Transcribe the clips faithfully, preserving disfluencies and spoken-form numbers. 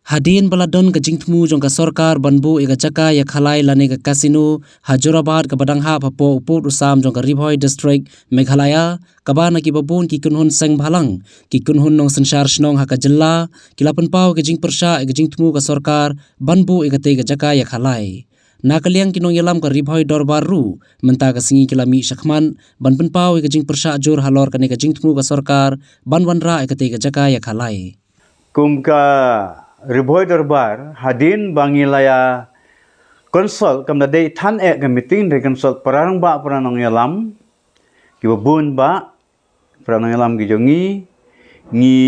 Hadien ba la don ka jingthmu jong ka sorkar ban buh ïa ka jaka ïakhalai lane ka casino ha Jorabat kaba dang hap hapoh u pud u sam jong ka Ri Bhoi District, Meghalaya, kaba na kiba bun ki kynhun seng bhalang, ki kynhun nongsynshar shnong ha ka jylla, ki la pynpaw ka jingpyrshah ïa ka jingthmu ka sorkar ban buh ïa katei ka jaka ïakhalai. Na ka liang ki nongïalam ka Ri Bhoi Dorbar ruh mynta ka sngi ki la mih shakhmat ban pynpaw ïa ka jingpyrshah jur halor kane ka jingthmu ka sorkar ban wanrah ïa katei ka jaka ïakhalai. Kum ka Ri Bhoi Dorbar, hadien ba ngi la ïa consult, kam da dei than eh ka meeting, hynrei consult para rangbah, para nongïalam kiba bun bah, para nongïalam ki jong ngi, ngi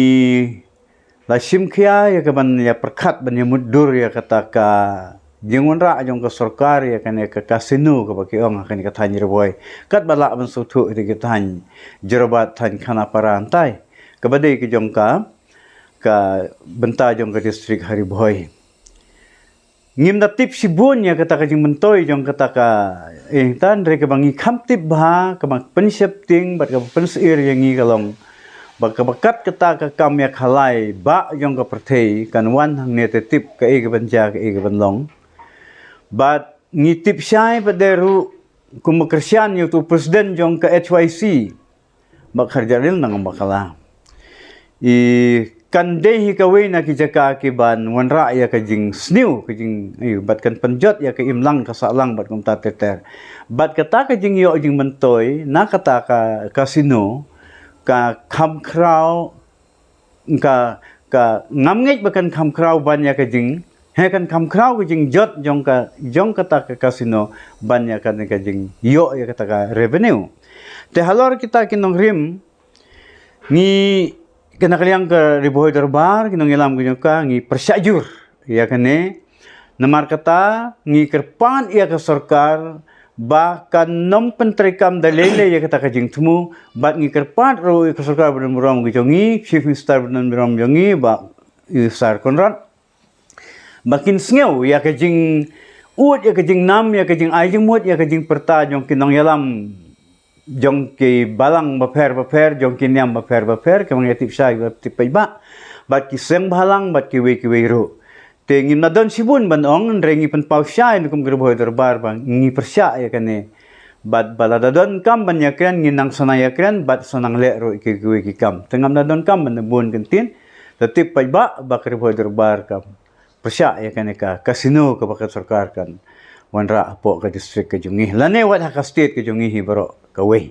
la shim khia ïa ka ban ïa pyrkhat ban ïa mutdur ïa kata ka jingwanrah jong ka sorkar ïa kane ka casino kaba ki ong ha kane ka thaiñ Ri Bhoi. Katba lah ban sngewthuh ïa ka thaiñ Jorabat, thaiñ Khanapara, hynrei kaba dei ka jong ka, ka bynta jong ka district ha Ri Bhoi. Ngim da tip shibun ïa kata ka jingmyntoi jong kata ka, eh, hynrei kaba ngi kham tip bha, kaba pynsheptieng bad kaba pynsheptieng ïa ngi ka long ba kaba kat kata ka kam ïakhalai bah jong ka pyrthei kan wan hangne, te tip kaei kaban jia, kaei kaban long. Bad ngi tip shai pat de ruh kum ba kyrshan ïa utu u president jong ka H Y C, Bah Kharjahrial Nangbakla. I kan dei hi kawei na ki jaka kiban wanrah ïa ka jingsniew, ka jing, i, bad kan pynjot ïa ka imlang ka sahlang bad kumta ter ter. Bad kata ka jingïoh jingmyntoi na kata ka casino, ka kham khraw, ka, ka ngam ngeit ba kan kham khraw ban ïa ka jing, he, kan kham khraw ka jingjot jong ka, jong kata ka casino ban ïa ka, ka jingïoh ïa kata ka revenue. Te halor kita ki nongrim, ngi, kane ka liang ka Ri Bhoi Dorbar, ki nongïalam ki jong ka, ngi pyrshah jur ïa kane. Namar kata ngi kyrpad ïa ka sorkar ba kan nym pyntreikam da lei lei ïa kata ka jingthmu, bad ngi kyrpad ruh ïa ka sorkar ba donburom ki jong ngi, Chief Minister ba donburom jong ngi, Bah, i, Sir Conrad, ba kin sngew ïa ka jingud, ïa ka jingnam, ïa ka jingai jingmut, ïa ka jingpyrta jong ki nongïalam, jong ki balang bapher bapher, jong ki niam bapher bapher, ki ba ngi tip shai, ba tip paidbah, bad ki seng bhalang, bad kiwei kiwei ruh. Te ngim da don shibun ban ong, hynrei ngi pynpaw shai na kum ka Ri Bhoi Dorbar ba ngi pyrshah ïa kane. Bad ba lada don kam ban ïakren, ngi nang sa nang ïakren, bad sa nang leh ruh ki, kiwei ki kam. Te ngam da don kam ban bun kyntien, te tip paidbah ba ka Ri Bhoi Dorbar kam pyrshah ïa kane ka casino kaba ka sorkar kan wanrah hapoh ka district ka jong ngi, lane wat ha ka state ka jong ngi hi baroh kawei.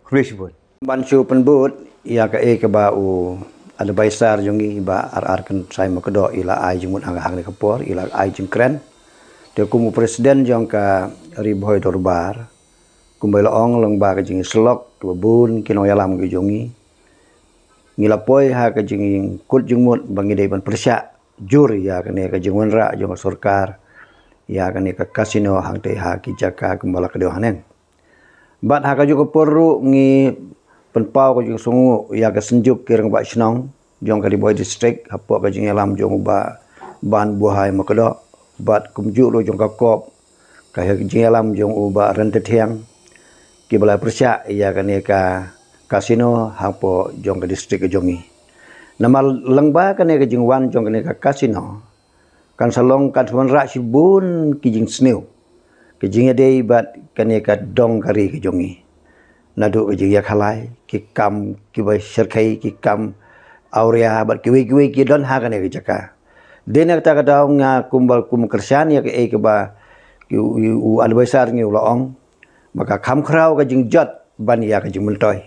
Khublei shibun. Ban shu pynbud ïa kaei kaba u advisor jong ngi, Bah R R Kynsai Makdoh, i la ai jingmut hang, hangne ka por, i la ai jingkren. Te kum u president jong ka Ri Bhoi Dorbar, kumba i la ong, lyngba ka jingïasyllok kiba bun ki nongïalam ki jong ngi, ngi la poi ha ka jingkut jingmut ba ngi dei ban pyrshah jur ïa kane ka jingwanrah jong ka sorkar ïa kane ka casino hangtei ha ki jaka kumba la ka dei haneng. Bad ha kajuh ka por ruh ngi pynpaw ka jingsngewnguh ïa ka Synjuk ki Rangbah Shnong jong ka Ri Bhoi District, hapoh ka jingïalam jong u Bah Banbuhai Makdoh, bad kumjuh ruh jong ka COB, ka jingïalam jong u Bah Ryntathiang, kiba la pyrshah ïa kane ka casino hapoh jong ka district ka jong ngi. Namar lyngba kane ka jingwan jong kane ka casino, kan sa long, kan sa wanrah shibun ki jingsniew, ki jingïadei bad kane ka dong ka ri ka jong ngi. Naduh ka jingïakhalai, ki kam kiba shyrkhei, ki kam awria, bad kiwei kiwei ki don ha kane ka jaka. Dei na kata ka daw nga kumba, kum kyrshan ïa kaei kaba ki, u, u advisor ngi u la ong, ba ka kham khraw ka jingjot ban ïa ka jingmyntoi.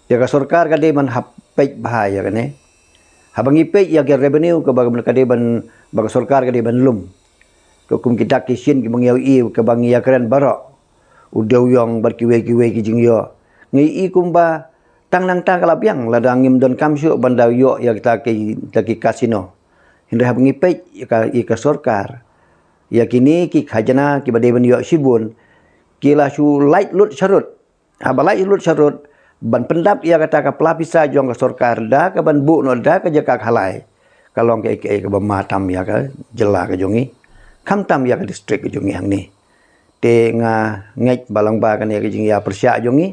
Te ka sorkar ka dei ban hap peit bha ïa kane. Haba ngi peit ïa ka revenue kaba ka dei ban, ba ka sorkar ka dei ban lum, ka kum ki dak ki shin kiba ngi ïohi, kaba ngi ïakren baroh, u dewïong bad kiwei kiwei ki jingïoh, ngi i kumba tang nangta ka la biang lada ngim donkam shuh ban da ïoh ïa kita ki, kita ki casino. Hynrei haba ngi peit ïa ka, ïa ka sorkar, ïa kine ki khajna kiba dei ban ïoh shibun, ki la shu lait lut sharud. Haba lait lut sharud, ban pyndap ïa kata ka pla pisa jong ka sorkar da kaban buh noh da ka jaka khalai, ka long kaei kaei kaba ma tam ïa ka jylla ka jong ngi, khamtam ïa ka district ka jong ngi hangne. Te nga ngeit ba lyngba kane ka jingïapyrshah jong ngi,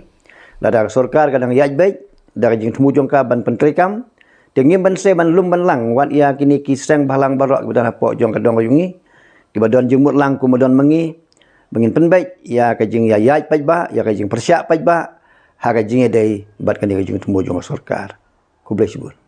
lada ka sorkar ka dang ïaid beit da ka jingthmu jong ka ban pyntreikam, Te ngim ban sei ban lum ban lang wat ïa kine ki seng bhalang baroh kiba don hapoh jong ka dong ka jong ngi, kiba don jingmut lang kumba don ma ngi, ba ngin pynbeit ïa ka jingïaid paidbah, ïa ka jingpyrshah paidbah ha ka jingïadei bad kane ka jingthmu jong ka sorkar. Khublei shibun.